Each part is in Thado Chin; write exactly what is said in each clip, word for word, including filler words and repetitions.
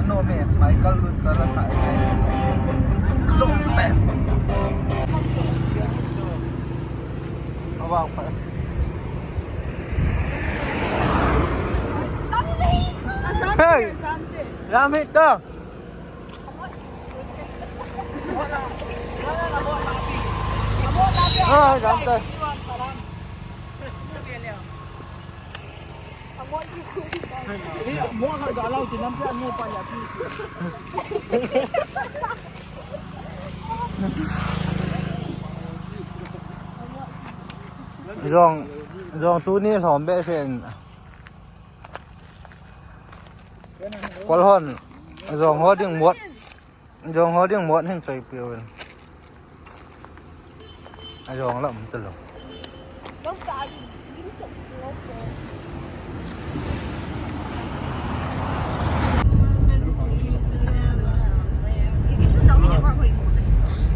Ano me, Michael Lutz ala sa. Jom pe. Awang pa. Hey! Lamit ka! Ah, dante. Jong, jong tuni lhom be sen. Kol hon, jong ho ding mot. Jong ho ding mot hing choi piu in. A jong la um talo.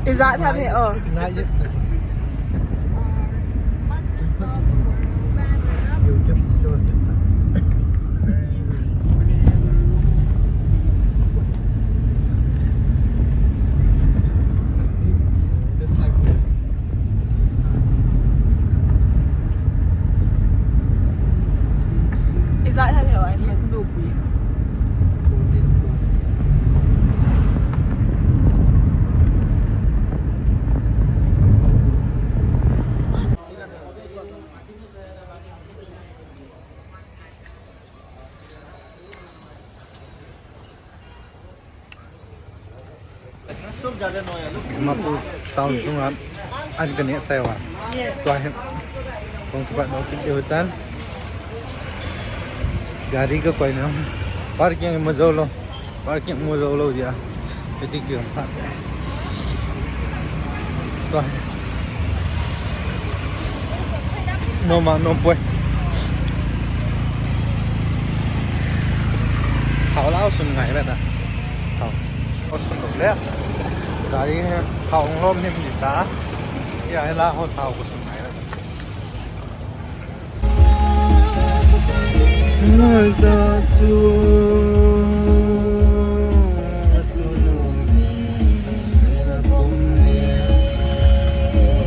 Is that heavy? Oh. Not yet. You keep short. Is that how they like it? Dimapur town sunga an ka neh chai uva. Tua hi kong kipat nau kit deu tan. Gari ka koi na. Parking mu jou lou. Parking mu jou lou dia. Iti ki phat. Tua hi. Nom a nom poi. Hao lao sun ngai beta. Hao. Hao sun lo le. Gari he hao ong lom him di ta. Ya he la ho hao ko sun ngai beta. Ngai ta chu.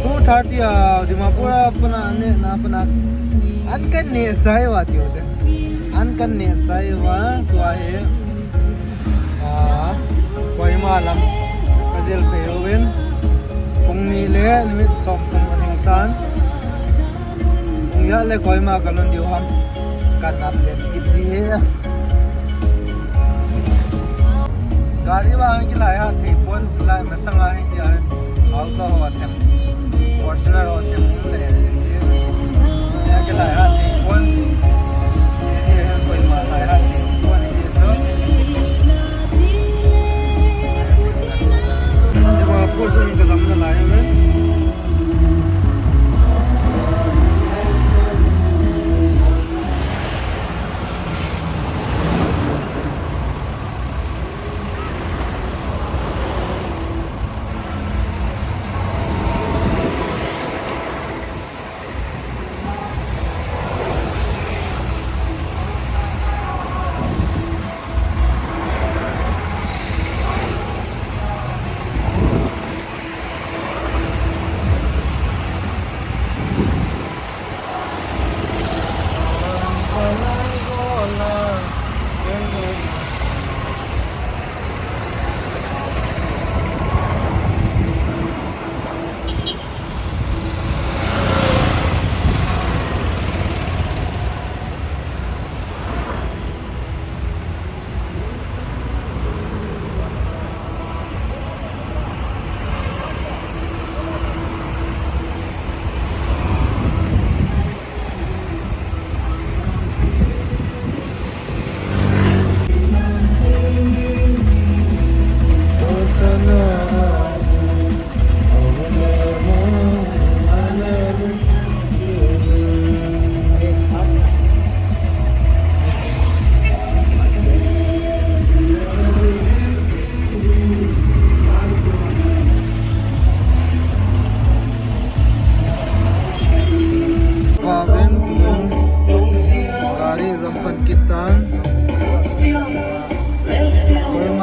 Two thirty a, Dimapur a pana ne na pana. An kan ne chai uva tiu te. An kan ne chai uva tua hi. A, Kohima lam ka jel phei uvin. Pung ni le minute som thum a ding tan. Pung ijat le Kohima ka lhun diu ham. Kan update kit di hi. Gari vang kilai hat thei pon, lai masang a hi tia. Alto ho them. Fortuner ho them. Le, le, le. Kilai hat thei pon. Koi ma lai hat thei pon hi to. Dimapur sung ka jam na lai men.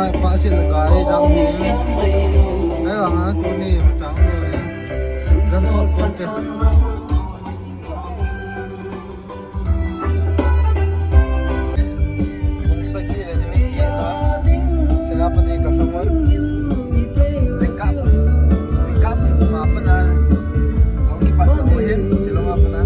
Pasil gari jam ni. Ai, wang a, tuni, matang ni. Jam ko, ko, ko. Kung sagi le ni ke la. Senapati ka thumon. Jingkah. Jingkah ma pana. Kong kipat ko hin. Shillong a pana.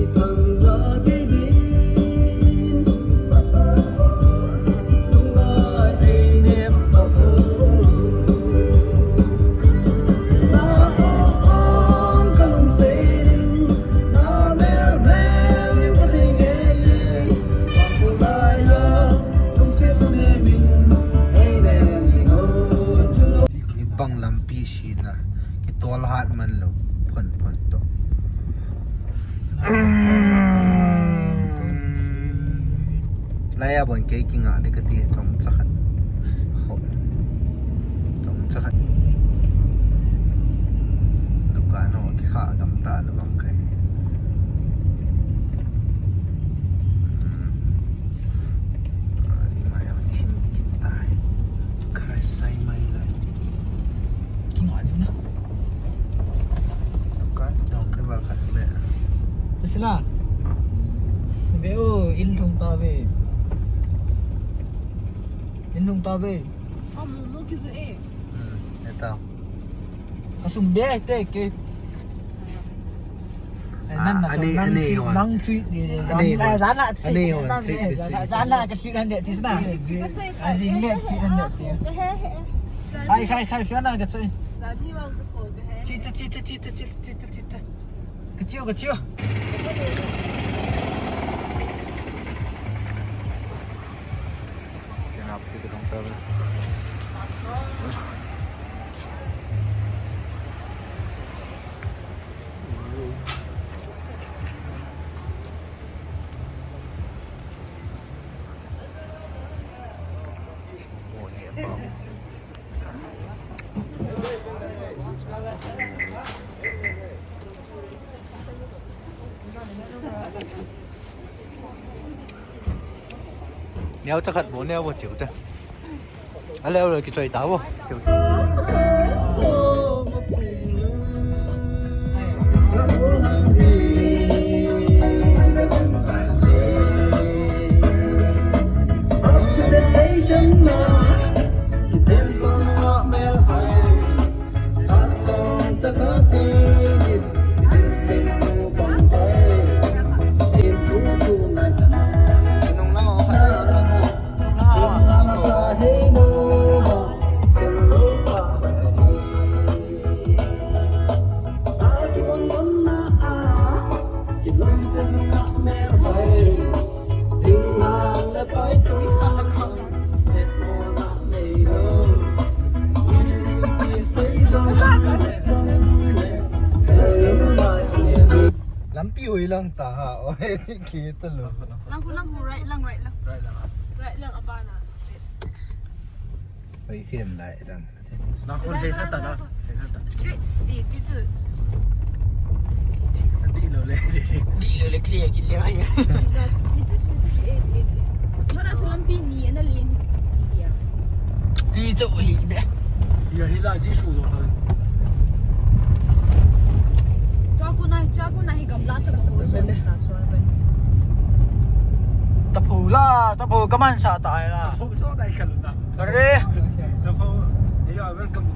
Ibang lampi sina, kitol hat man lou, phon phon to. Laiya bon kei kinga ding kati, chomcha khat. Kho. Chomcha khat. Dukan ho kikha gam ta lou bang kei. Hmm. Ani mai am thim kit tai. Khai sai mai lai. Kinga ding na. Kan tong ke ba khat le. Sila. Ve o, in thong ta ve. In thong ta ve. Amu mo kizu e. Hmm, eta. Kasum be te ke. Eh, ah, nang na ani, nang ani treat, hon. Nang treat ni. Ani hon. Zana, ani hon, treat, treat. Zana ka treat nan de tisna. Azing le treat nan de. Khai, khai, khai, fiona ka choi. Zani wang tu ko ke. Chita, chita, chita, chita, chita, chita. Kachio, kachio. Neo cha khat bo, neo bo chiu te. Ale, ale, kichoi ta bo. Chiu. Lampi hoi lang ta ha, oi, ti ki ta lo. Lang khu, lang khu, right lang, right lang. Right lang, ah. Right lang, abana, straight. Oi, hian lai lang. Nang khun hei khat ta na, hei khat ta. Straight, di, di chu. Di lo le, di lo le, clear kit le ai. Mana chu lampi ni ana lien hi. Di chu hi be. Ya hi la ji su lo ta. Chaku na, chaku na hi gamla sa ko so ta chu be. Taphou la, taphou kaman sa ta ai la. Taphou so dai khan ta. Are. Taphou. Ya, welcome.